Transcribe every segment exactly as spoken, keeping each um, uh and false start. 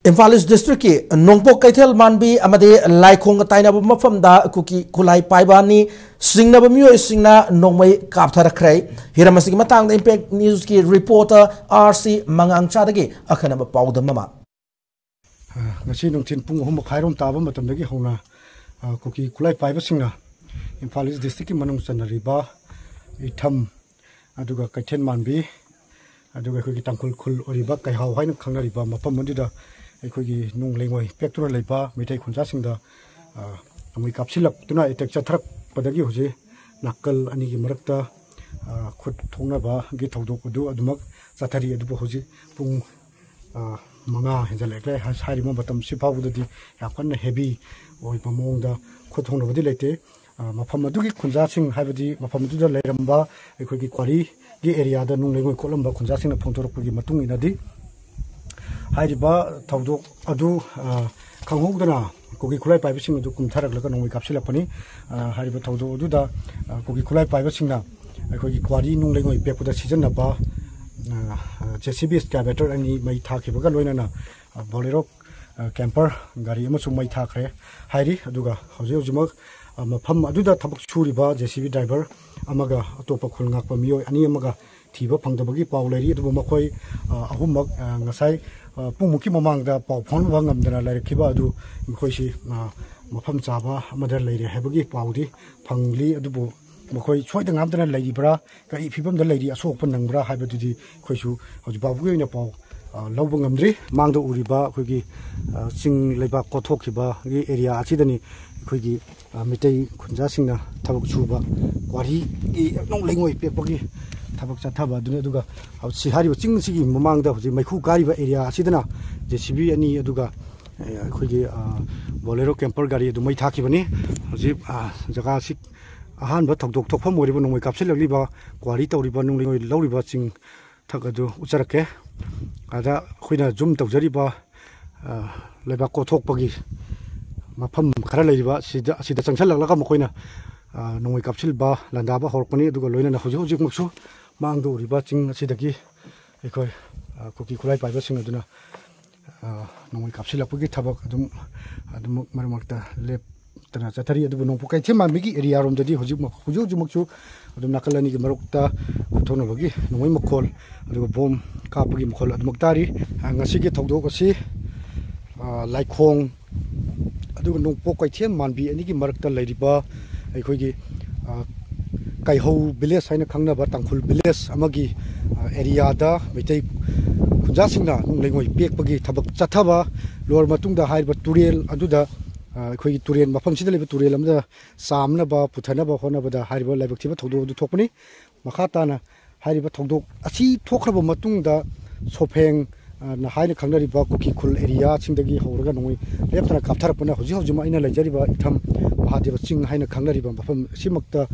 ꯏꯝꯐꯥꯜ ꯏꯁ ꯗꯤꯁꯇ꯭ꯔꯤꯛꯀꯤ ꯅꯣꯡꯄꯣꯛ ꯀꯩꯊꯦꯜ ꯃꯥꯟꯕꯤ ꯑꯃꯗꯤ ꯂꯥꯏꯈꯣꯡꯒ ꯇꯥꯏꯅꯕ ꯃꯐꯝꯗ ꯀꯨꯀꯤ ꯈꯨꯠꯂꯥꯏ ꯄꯥꯏꯕ ꯑꯅꯤ ꯆꯤꯡꯅꯕ ꯃꯤꯑꯣꯏꯁꯤꯡꯅ ꯅꯣꯡꯃꯩ ꯀꯥꯞꯊꯔꯛꯈ꯭ꯔꯦ꯫ ꯍꯤꯔꯝ ꯑꯁꯤꯒꯤ ꯃꯇꯥꯡꯗ ꯏꯝꯄꯦꯛ ꯅ꯭ꯌꯨꯁꯀꯤ ꯔꯤꯄꯣꯔꯇꯔ ꯑꯥꯔ ꯁꯤ ꯃꯉꯥꯡꯆꯥꯗꯒꯤ ꯑꯈꯟꯅꯕ ꯄꯥꯎꯗꯝ ꯑꯃ꯫ ꯑ, ꯉꯁꯤ ꯅꯨꯡꯊꯤꯜ ꯄꯨꯡ ꯑꯍꯨꯝ ꯃꯈꯥꯏꯔꯣꯝ ꯇꯥꯕ ꯃꯇꯝꯗꯒꯤ ꯍꯧꯅ, ꯑ, ꯀꯨꯀꯤ ꯈꯨꯠꯂꯥꯏ ꯄꯥꯏꯕꯁꯤꯡꯅ ꯏꯝꯐꯥꯜ ꯏꯁ ꯗꯤꯁꯇ꯭ꯔꯤꯛꯀꯤ ꯃꯅꯨꯡ ꯆꯟꯅꯔꯤꯕ ꯏꯊꯝ, ꯑꯗꯨꯒ ꯀꯩꯊꯦꯜ ꯃꯥꯟꯕꯤ, ꯑꯗꯨꯒ ꯑꯩꯈꯣꯏꯒꯤ ꯇꯥꯡꯈꯨꯜ ꯈꯨꯜ ꯑꯣꯏꯔꯤꯕ ꯀꯩꯍꯥꯎ ꯍꯥꯏꯅ ꯈꯪꯅꯔꯤꯕ ꯃꯐꯝ ꯑꯗꯨꯗ ꯑꯩꯈꯣꯏꯒꯤ ꯅꯨꯡ ꯂꯩꯉꯣꯏ ꯄꯦꯛꯇꯨꯅ ꯂꯩꯕ ꯃꯩꯇꯩ ꯈꯨꯟꯖꯥꯁꯤꯡꯗ, ꯑ, ꯅꯣꯡꯃꯩ ꯀꯥꯞꯁꯤꯜꯂꯛꯇꯨꯅ ꯑꯦꯇꯦꯛ ꯆꯠꯊꯔꯛꯄꯗꯒꯤ ꯍꯧꯖꯤꯛ ꯅꯥꯀꯜ ꯑꯅꯤꯒꯤ ꯃꯔꯛꯇ, ꯑ, ꯈꯨꯠ ꯊꯣꯛꯅꯕꯒꯤ ꯊꯧꯗꯣꯛ ꯑꯗꯨ ꯑꯗꯨꯃꯛ ꯆꯠꯊꯔꯤ꯫ ꯑꯗꯨꯕꯨ ꯍꯧꯖꯤꯛ ꯄꯨꯡ, ꯑ, ꯃꯉꯥ ꯍꯦꯟꯖꯜꯂꯛꯂꯦ꯫ ꯍꯥꯏ-, ꯍꯥꯏꯔꯤꯕ ꯃꯇꯝꯁꯤ ꯐꯥꯎꯕꯗꯗꯤ ꯌꯥꯝ ꯀꯟꯅ ꯍꯦꯚꯤ ꯑꯣꯏꯕ ꯃꯑꯣꯡꯗ ꯈꯨꯠ ꯊꯣꯛꯅꯕꯗꯤ ꯂꯩꯇꯦ꯫ ꯑ, ꯃꯐꯝ ꯑꯗꯨꯒꯤ ꯈꯨꯟꯖꯥꯁꯤꯡ, ꯍꯥꯏꯕꯗꯤ ꯃꯐꯝ ꯑꯗꯨꯗ ꯂꯩꯔꯝꯕ ꯑꯩꯈꯣꯏꯒꯤ ꯀ꯭ꯋꯥꯔꯤꯒꯤ ꯑꯦꯔꯤꯌꯥꯗ ꯅꯨꯡ ꯂꯩꯉꯣꯏ ꯀꯣꯠꯂꯝꯕ ꯈꯨꯟꯖꯥꯁꯤꯡꯅ ꯐꯣꯡꯗꯣꯔꯛꯄꯒꯤ ꯃꯇꯨꯡ ꯏꯟꯅꯗꯤ, ꯍꯥꯏꯔꯤꯕ ꯊꯧꯗꯣꯛ ꯑꯗꯨ, ꯑ, ꯈꯪꯍꯧꯗꯅ ꯀꯨꯀꯤ ꯈꯨꯠꯂꯥꯏ ꯄꯥꯏꯕꯁꯤꯡ ꯑꯗꯨ ꯀꯨꯝꯊꯔꯛꯂꯒ ꯅꯣꯡꯃꯩ ꯀꯥꯞꯁꯤꯜꯂꯛꯄꯅꯤ꯫ ꯑ, ꯍꯥꯏꯔꯤꯕ ꯊꯧꯗꯣꯛ ꯑꯗꯨꯗ, ꯑ, ꯀꯨꯀꯤ ꯈꯨꯠꯂꯥꯏ ꯄꯥꯏꯕꯁꯤꯡꯅ ꯑꯩꯈꯣꯏꯒꯤ ꯀ꯭ꯋꯥꯔꯤ ꯅꯨꯡ ꯂꯩꯉꯣꯏ ꯄꯦꯛꯄꯗ ꯁꯤꯖꯤꯟꯅꯕ, ꯑ, ꯑ, ꯖꯦ ꯁꯤ ꯕꯤ ꯑꯦꯛꯁꯀꯦꯚꯦꯇꯔ ꯑꯅꯤ ꯃꯩ ꯊꯥꯈꯤꯕꯒ ꯂꯣꯏꯅꯅ, ꯑ, ꯕꯣꯂꯦꯔꯣ, ꯑ, ꯀꯦꯝꯄꯔ ꯒꯥꯔꯤ ꯑꯃꯁꯨ ꯃꯩ ꯊꯥꯈ꯭ꯔꯦ ꯍꯥꯏꯔꯤ꯫ ꯑꯗꯨꯒ ꯍꯧꯖꯤꯛ ꯍꯧꯖꯤꯛꯃꯛ, ꯑ, ꯃꯐꯝ ꯑꯗꯨꯗ ꯊꯕꯛ ꯁꯨꯔꯤꯕ ꯖꯦ ꯁꯤ ꯕꯤ ꯗ꯭ꯔꯥꯏꯚꯔ ꯑꯃꯒ ꯑꯇꯣꯞꯄ ꯈꯨꯜ ꯉꯥꯛꯄ ꯃꯤꯑꯣꯏ ꯑꯅꯤ ꯑꯃꯒ ꯊꯤꯕ ꯐꯪꯗꯕꯒꯤ ꯄꯥꯎ ꯂꯩꯔꯤ꯫ ꯑꯗꯨꯕꯨ ꯃꯈꯣꯏ, ꯑ, ꯑꯍꯨꯝꯃꯛ, ꯑ, ꯉꯁꯥꯏ, ꯑ, ꯄꯨꯡꯃꯨꯛꯀꯤ ꯃꯃꯥꯡꯗ ꯄꯥꯎ ꯐꯥꯎꯅꯕ ꯉꯝꯗꯅ ꯂꯩꯔꯛꯈꯤꯕ ꯑꯗꯨ ꯃꯈꯣꯏꯁꯤ, ꯑ, ꯃꯐꯝ ꯆꯥꯕ ꯑꯃꯗ ꯂꯩꯔꯦ ꯍꯥꯏꯕꯒꯤ ꯄꯥꯎꯗꯤ ꯐꯪꯂꯤ꯫ ꯑꯗꯨꯕꯨ ꯃꯈꯣꯏ ꯁꯣꯏꯗ ꯉꯥꯝꯗꯅ ꯂꯩꯔꯤꯕ꯭ꯔꯥ, ꯀꯔꯤ ꯐꯤꯕꯝꯗ ꯂꯩꯔꯤ, ꯑꯁꯣꯛ ꯑꯄꯟ ꯅꯪꯕ꯭ꯔꯥ ꯍꯥꯏꯕꯗꯨꯗꯤ ꯑꯩꯈꯣꯏꯁꯨ ꯍꯧꯖꯤꯛ ꯐꯥꯎꯕꯒꯤ ꯑꯣꯏꯅ ꯄꯥꯎ, ꯑ, ꯂꯧꯕ ꯉꯝꯗ꯭ꯔꯤ꯫ ꯃꯥꯡꯗ ꯎꯔꯤꯕ ꯑꯩꯈꯣꯏꯒꯤ, ꯑ, ꯆꯤꯡ ꯂꯩꯕꯥꯛ ꯀꯣꯊꯣꯛꯈꯤꯕꯒꯤ ꯑꯦꯔꯤꯌꯥ ꯑꯁꯤꯗꯅꯤ ꯑꯩꯈꯣꯏꯒꯤ, ꯑ, ꯃꯤꯇꯩ ꯈꯨꯟꯖꯥꯁꯤꯡꯅ ꯊꯕꯛ ꯁꯨꯕ, ꯀ꯭ꯋꯥꯔꯤꯒꯤ ꯅꯨꯡ ꯂꯩꯉꯣꯏ ꯄꯦꯛꯄꯒꯤ ꯊꯕꯛ ꯆꯠꯊꯕ ꯑꯗꯨꯅꯤ꯫ ꯑꯗꯨꯒ ꯁꯤ ꯍꯥꯏꯔꯤꯕ ꯆꯤꯡꯁꯤꯒꯤ ꯃꯃꯥꯡꯗ ꯍꯧꯖꯤꯛ ꯃꯩꯈꯨ ꯀꯥꯔꯤꯕ ꯑꯦꯔꯤꯌꯥ ꯑꯁꯤꯗꯅ ꯖꯦ ꯁꯤ ꯕꯤ ꯑꯅꯤ, ꯑꯗꯨꯒ, ꯑ, ꯑꯩꯈꯣꯏꯒꯤ, ꯑ, ꯕꯣꯂꯦꯔꯣ ꯀꯦꯝꯄꯔ ꯒꯥꯔꯤ ꯑꯗꯨ ꯃꯩ ꯊꯥꯈꯤꯕꯅꯤ꯫ ꯍꯧꯖꯤꯛ, ꯑ, ꯖꯒꯥꯁꯤ ꯑꯍꯥꯟꯕ ꯊꯧꯗꯣꯛ ꯊꯣꯛꯐꯝ ꯑꯣꯏꯔꯤꯕ ꯅꯣꯡꯃꯩ ꯀꯥꯞꯁꯤꯜꯂꯛꯂꯤꯕ, ꯀ꯭ꯋꯥꯔꯤ ꯇꯧꯔꯤꯕ, ꯅꯨꯡ ꯂꯩꯉꯣꯏ ꯂꯧꯔꯤꯕ ꯆꯤꯡ ꯊꯛ ꯑꯗꯨ ꯎꯠꯆꯔꯛꯀꯦ꯫ ꯑꯗ ꯑꯩꯈꯣꯏꯅ ꯖꯨꯝ ꯇꯧꯖꯔꯤꯕ, ꯑ, ꯂꯩꯕꯥꯛ ꯀꯣꯊꯣꯛꯄꯒꯤ ꯃꯐꯝ ꯈꯔ ꯂꯩꯔꯤꯕ ꯁꯤꯗ, ꯑꯁꯤꯗ ꯆꯪꯁꯤꯜꯂꯛꯂꯒ ꯃꯈꯣꯏꯅ, ꯑ, ꯅꯣꯡꯃꯩ ꯀꯥꯞꯁꯤꯟꯕ, ꯂꯥꯟꯗꯥꯕ ꯍꯧꯔꯛꯄꯅꯤ꯫ ꯑꯗꯨꯒ ꯂꯣꯏꯅꯅ ꯍꯧꯖꯤꯛ ꯍꯧꯖꯤꯛꯃꯛꯁꯨ ꯃꯥꯡꯗ ꯎꯔꯤꯕ ꯆꯤꯡ ꯑꯁꯤꯗꯒꯤ ꯑꯩꯈꯣꯏ, ꯑ, ꯀꯨꯀꯤ ꯈꯨꯠꯂꯥꯏ ꯄꯥꯏꯕꯁꯤꯡ ꯑꯗꯨꯅ ꯑ, ꯅꯣꯡꯃꯩ ꯀꯥꯞꯁꯤꯜꯂꯛꯄꯒꯤ ꯊꯕꯛ ꯑꯗꯨꯝ, ꯑꯗꯨꯃꯛ ꯃꯔꯛ ꯃꯔꯛꯇ ꯂꯦꯞꯇꯅ ꯆꯠꯊꯔꯤ꯫ ꯑꯗꯨꯕꯨ ꯅꯣꯡꯄꯣꯛ ꯀꯩꯊꯦꯜ ꯃꯥꯟꯕꯤꯒꯤ ꯑꯦꯔꯤꯌꯥꯔꯣꯝꯗꯗꯤ ꯍꯧꯖꯤꯛꯃꯛ, ꯍꯧꯖꯤꯛ ꯍꯧꯖꯤꯛꯃꯛꯁꯨ ꯑꯗꯨꯝ ꯅꯥꯀꯜ ꯑꯅꯤꯒꯤ ꯃꯔꯛꯇ ꯀꯣꯝꯊꯣꯛꯅꯕꯒꯤ ꯅꯣꯡꯃꯩ ꯃꯈꯣꯜ, ꯑꯗꯨꯒ ꯕꯣꯝ ꯀꯥꯞꯄꯒꯤ ꯃꯈꯣꯜ ꯑꯗꯨꯃꯛ ꯇꯥꯔꯤ꯫ ꯑ, ꯉꯁꯤꯒꯤ ꯊꯧꯗꯣꯛ ꯑꯁꯤ, ꯑ, ꯂꯥꯏꯈꯣꯡ ꯑꯗꯨꯒ ꯅꯣꯡꯄꯣꯛ ꯀꯩꯊꯦꯜ ꯃꯥꯟꯕꯤ ꯑꯅꯤꯒꯤ ꯃꯔꯛꯇ ꯂꯩꯔꯤꯕ ꯑꯩꯈꯣꯏꯒꯤ, ꯑ, ꯀꯥꯏꯍꯧ ꯚꯤꯂꯦꯖ ꯍꯥꯏꯅ ꯈꯪꯅꯕ ꯇꯥꯡꯈꯨꯜ ꯚꯤꯂꯦꯖ ꯑꯃꯒꯤ, ꯑ, ꯑꯦꯔꯤꯌꯥꯗ ꯃꯩꯇꯩ ꯈꯨꯟꯖꯥꯁꯤꯡꯅ ꯅꯨꯡ ꯂꯩꯉꯣꯏ ꯄꯦꯛꯄꯒꯤ ꯊꯕꯛ ꯆꯠꯊꯕ ꯂꯣꯏꯔꯕ ꯃꯇꯨꯡꯗ ꯍꯥꯏꯔꯤꯕ ꯇꯨꯔꯦꯜ ꯑꯗꯨꯗ, ꯑ, ꯑꯩꯈꯣꯏꯒꯤ ꯇꯨꯔꯦꯜ, ꯃꯐꯝꯁꯤꯗ ꯂꯩꯕ ꯇꯨꯔꯦꯜ ꯑꯃꯗ ꯆꯥꯝꯅꯕ ꯄꯨꯊꯅꯕ ꯍꯣꯠꯅꯕꯗ ꯍꯥꯏꯔꯤꯕ ꯂꯥꯏꯕꯛ ꯊꯤꯕ ꯊꯧꯗꯣꯛ ꯑꯗꯨ ꯊꯣꯛꯄꯅꯤ꯫ ꯃꯈꯥ ꯇꯥꯅ ꯍꯥꯏꯔꯤꯕ ꯊꯧꯗꯣꯛ ꯑꯁꯤ ꯊꯣꯛꯈ꯭ꯔꯕ ꯃꯇꯨꯡꯗ ꯁꯣꯐꯦꯡ, ꯑ, ꯅ ꯍꯥꯏꯅ ꯈꯪꯅꯔꯤꯕ ꯀꯨꯀꯤ ꯈꯨꯜ ꯑꯦꯔꯤꯌꯥꯁꯤꯡꯗꯒꯤ ꯍꯧꯔꯒ ꯅꯣꯡꯃꯩ ꯂꯦꯞꯇꯅ ꯀꯥꯞꯊꯔꯛꯄꯅ ꯍꯧꯖꯤꯛ ꯍꯧꯖꯤꯛꯃꯛ ꯑꯩꯅ ꯂꯩꯖꯔꯤꯕ ꯏꯊꯝ ꯃꯍꯥꯗꯦꯕ ꯆꯤꯡ ꯍꯥꯏꯅ ꯈꯪꯅꯔꯤꯕ ꯃꯐꯝ ꯑꯁꯤꯃꯛꯇ,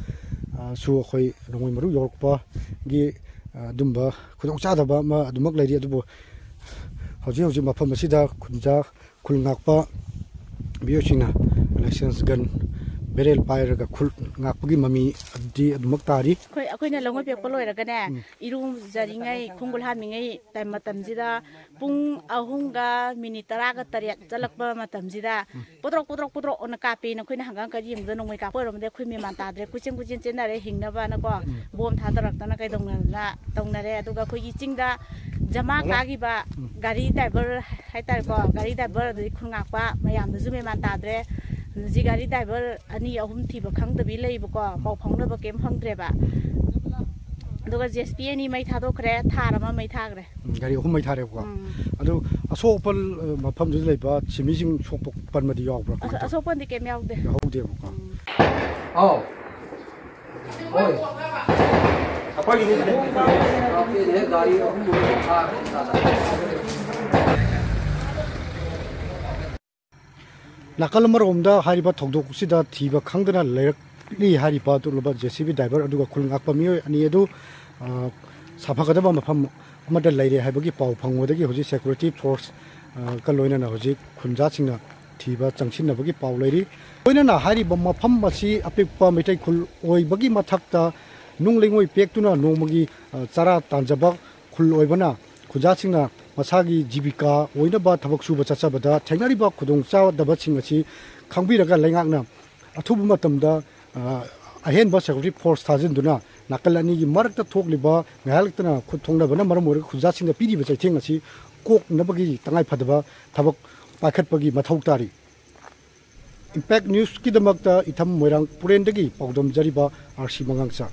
ꯑ, ꯁꯨ ꯑꯩꯈꯣꯏ ꯅꯣꯡꯃꯩ ꯃꯔꯨ ꯌꯧꯔꯛꯄꯒꯤ, ꯑ, ꯑꯗꯨꯝꯕ ꯈꯨꯗꯣꯡꯆꯥꯗꯕ ꯑꯃ ꯑꯗꯨꯃꯛ ꯂꯩꯔꯤ꯫ ꯑꯗꯨꯕꯨ ꯍꯧꯖꯤꯛ ꯍꯧꯖꯤꯛ ꯃꯐꯝ ꯑꯁꯤꯗ ꯈꯨꯟꯖꯥ ꯈꯨꯜ ꯉꯥꯛꯄ ꯃꯤꯑꯣꯏꯁꯤꯡꯅ ꯂꯥꯏꯁꯦꯟꯁ ꯒꯟ ꯕꯦꯔꯦꯜ ꯄꯥꯏꯔꯒ ꯈꯨꯜ ꯉꯥꯛꯄꯒꯤ ꯃꯃꯤ ꯑꯗꯨꯗꯤ ꯑꯗꯨꯃꯛ ꯇꯥꯔꯤ꯫ ꯑꯩꯈꯣꯏ, ꯑꯩꯈꯣꯏꯅ ꯂꯧꯉꯣꯏ ꯄꯦꯛꯄ ꯂꯣꯏꯔꯒꯅꯦ, ꯎꯝ꯫ ꯏꯔꯨꯖꯔꯤꯉꯩ, ꯈꯣꯡꯒꯨꯜ ꯍꯥꯝꯃꯤꯉꯩ ꯇꯥꯏꯝ ꯃꯇꯝꯁꯤꯗ, ꯄꯨꯡ ꯑꯍꯨꯝꯒ ꯃꯤꯅꯤꯠ ꯇꯔꯥꯒ ꯇꯔꯦꯠ ꯆꯠꯂꯛꯄ ꯃꯇꯝꯁꯤꯗ, ꯎꯝ꯫ ꯄꯣꯗ꯭ꯔꯣꯛ, ꯄꯣꯗ꯭ꯔꯣꯛ, ꯄꯣꯗ꯭ꯔꯣꯛ ꯑꯅ ꯀꯥꯞꯄꯦꯅ ꯑꯩꯈꯣꯏꯅ ꯍꯪꯒꯥꯝ ꯀꯔꯤ ꯌꯦꯡꯕꯗ ꯅꯣꯡꯃꯩ ꯀꯥꯞꯄ ꯑꯣꯏꯔꯝꯃꯗꯤ ꯑꯩꯈꯣꯏ ꯃꯦꯟ ꯃꯥꯟ ꯇꯥꯗ꯭ꯔꯦ꯫ ꯀꯣꯏꯆꯦꯟ ꯀꯣꯏꯆꯦꯟ ꯆꯦꯟꯅꯔꯦ ꯍꯤꯡꯅꯕꯅꯀꯣ꯫ ꯎꯝ꯫ ꯕꯣꯝ ꯊꯥꯗꯔꯛꯇꯅ ꯀꯩꯗꯧꯅꯗꯅ ꯇꯧꯅꯔꯦ꯫ ꯑꯗꯨꯒ ꯑꯩꯈꯣꯏꯒꯤ ꯆꯤꯡꯗ ꯖꯃꯥ ꯍꯜꯂꯣ꯫ ꯀꯥꯈꯤꯕ ꯎꯝ꯫ ꯒꯥꯔꯤ ꯗ꯭ꯔꯥꯏꯚꯔ ꯍꯥꯏꯇꯥꯔꯦꯀꯣ, ꯒꯥꯔꯤ ꯗ꯭ꯔꯥꯏꯚꯔ ꯑꯗꯩ ꯈꯨꯜ ꯉꯥꯛꯄ ꯃꯌꯥꯝꯗꯨꯁꯨ ꯃꯦꯟ ꯃꯥꯟ ꯇꯥꯗ꯭ꯔꯦ꯫ ꯍꯧꯖꯤꯛ ꯒꯥꯔꯤ ꯗ꯭ꯔꯥꯏꯚꯔ ꯑꯅꯤ ꯑꯍꯨꯝ ꯊꯤꯕ ꯈꯪꯗꯕꯤ ꯂꯩꯕꯀꯣ, ꯄꯥꯎ ꯐꯥꯎꯅꯕ ꯀꯩꯝ ꯐꯪꯗ꯭ꯔꯦꯕ꯫ ꯑꯗꯨꯒ ꯖꯦ ꯁꯤ ꯄꯤ ꯑꯅꯤ ꯃꯩ ꯊꯥꯗꯣꯛꯈ꯭ꯔꯦ, ꯊꯥꯔ ꯑꯃ ꯃꯩ ꯊꯥꯈ꯭ꯔꯦ꯫ ꯎꯝ, ꯒꯥꯔꯤ ꯑꯍꯨꯝ ꯃꯩ ꯊꯥꯔꯦꯕꯀꯣ꯫ ꯎꯝ꯫ ꯑꯗꯨ ꯑꯁꯣꯛ ꯑꯄꯟ, ꯑ, ꯃꯐꯝꯗꯨꯗ ꯂꯩꯕ ꯁꯤꯃꯤꯁꯤꯡ ꯁꯣꯛꯄ ꯄꯟꯕꯗꯤ ꯌꯥꯎꯕ꯭ꯔꯥ? ꯀꯃꯥꯏꯅ ꯑꯁ-, ꯇꯧ-, ꯑꯁꯣꯛꯄꯟꯗꯤ ꯀꯩꯝ ꯌꯥꯎꯗꯦ꯫ ꯌꯥꯎꯍꯧꯗꯦꯕꯀꯣ꯫ ꯎꯝ꯫ ꯑꯥꯎ꯫ ꯍꯣꯏ꯫ ꯑꯩꯈꯣꯏꯒꯤꯗꯤ ꯒꯥꯔꯤ ꯑꯍꯨꯝ ꯊꯥꯈ꯭ꯔꯦ꯫ ꯅꯥꯀꯜ ꯑꯃꯔꯣꯝꯗ ꯍꯥꯏꯔꯤꯕ ꯊꯧꯗꯣꯛꯁꯤꯗ ꯊꯤꯕ ꯈꯪꯗꯅ ꯂꯩꯔꯛꯂꯤ ꯍꯥꯏꯔꯤꯕ ꯑꯗꯨꯒꯨꯝꯂꯕ ꯖꯦ ꯁꯤ ꯕꯤ ꯗ꯭ꯔꯥꯏꯚꯔ ꯑꯗꯨꯒ ꯈꯨꯜ ꯉꯥꯛꯄ ꯃꯤꯑꯣꯏ ꯑꯅꯤ ꯑꯗꯨ, ꯑ, ꯁꯥꯐꯒꯗꯕ ꯃꯐꯝ ꯑꯃꯗ ꯂꯩꯔꯦ ꯍꯥꯏꯕꯒꯤ ꯄꯥꯎ ꯐꯪꯕꯗꯒꯤ ꯍꯧꯖꯤꯛ ꯁꯦꯀ꯭ꯌꯨꯔꯤꯇꯤ ꯐꯣꯔꯁ, ꯑ, ꯀ ꯂꯣꯏꯅꯅ ꯍꯧꯖꯤꯛ ꯈꯨꯟꯖꯥꯁꯤꯡꯅ ꯊꯤꯕ ꯆꯪꯁꯤꯟꯅꯕꯒꯤ ꯄꯥꯎ ꯂꯩꯔꯤ꯫ ꯂꯣꯏꯅꯅ ꯍꯥꯏꯔꯤꯕ ꯃꯐꯝ ꯑꯁꯤ ꯑꯄꯤꯛꯄ ꯃꯩꯇꯩ ꯈꯨꯜ ꯑꯣꯏꯕꯒꯤ ꯃꯊꯛꯇ ꯅꯨꯡ ꯂꯩꯉꯣꯏ ꯄꯦꯛꯇꯨꯅ ꯅꯣꯡꯃꯒꯤ, ꯑ, ꯆꯔꯥ ꯇꯥꯟꯖꯕ ꯈꯨꯜ ꯑꯣꯏꯕꯅ ꯈꯨꯟꯖꯥꯁꯤꯡꯅ ꯃꯁꯥꯒꯤ ꯖꯤꯕꯤꯀꯥ ꯑꯣꯏꯅꯕ ꯊꯕꯛ ꯁꯨꯕ ꯆꯠꯆꯕꯗ ꯊꯦꯡꯅꯔꯤꯕ ꯈꯨꯗꯣꯡꯆꯥꯗꯕꯁꯤꯡ ꯑꯁꯤ ꯈꯪꯕꯤꯔꯒ ꯂꯩꯉꯥꯛꯅ ꯑꯊꯨꯕ ꯃꯇꯝꯗ ꯑꯍꯦꯟꯕ ꯁꯦꯀ꯭ꯌꯨꯔꯤꯇꯤ ꯐꯣꯔꯁ ꯊꯥꯖꯤꯟꯗꯨꯅ ꯅꯥꯀꯜ ꯑꯅꯤꯒꯤ ꯃꯔꯛꯇ ꯊꯣꯛꯂꯤꯕ ꯉꯥꯏꯍꯥꯛ ꯂꯩꯇꯅ ꯈꯨꯠ ꯊꯣꯡꯅꯕꯅ ꯃꯔꯝ ꯑꯣꯏꯔꯒ ꯈꯨꯟꯖꯥꯁꯤꯡꯗ ꯄꯤꯔꯤꯕ ꯆꯩꯊꯦꯡ ꯑꯁꯤ ꯀꯣꯛꯅꯕꯒꯤ ꯇꯉꯥꯏꯐꯗꯕ ꯊꯕꯛ ꯄꯥꯏꯈꯠꯄꯒꯤ ꯃꯊꯧ ꯇꯥꯔꯤ꯫ ꯏꯝꯄꯦꯛ ꯅ꯭ꯌꯨꯁꯀꯤꯗꯃꯛꯇ ꯏꯊꯝ ꯃꯣꯏꯔꯥꯡ ꯄꯨꯔꯦꯟꯗꯒꯤ ꯄꯥꯎꯗꯝꯖꯔꯤꯕ ꯑꯥꯔ ꯁꯤ ꯃꯉꯥꯡꯆꯥ꯫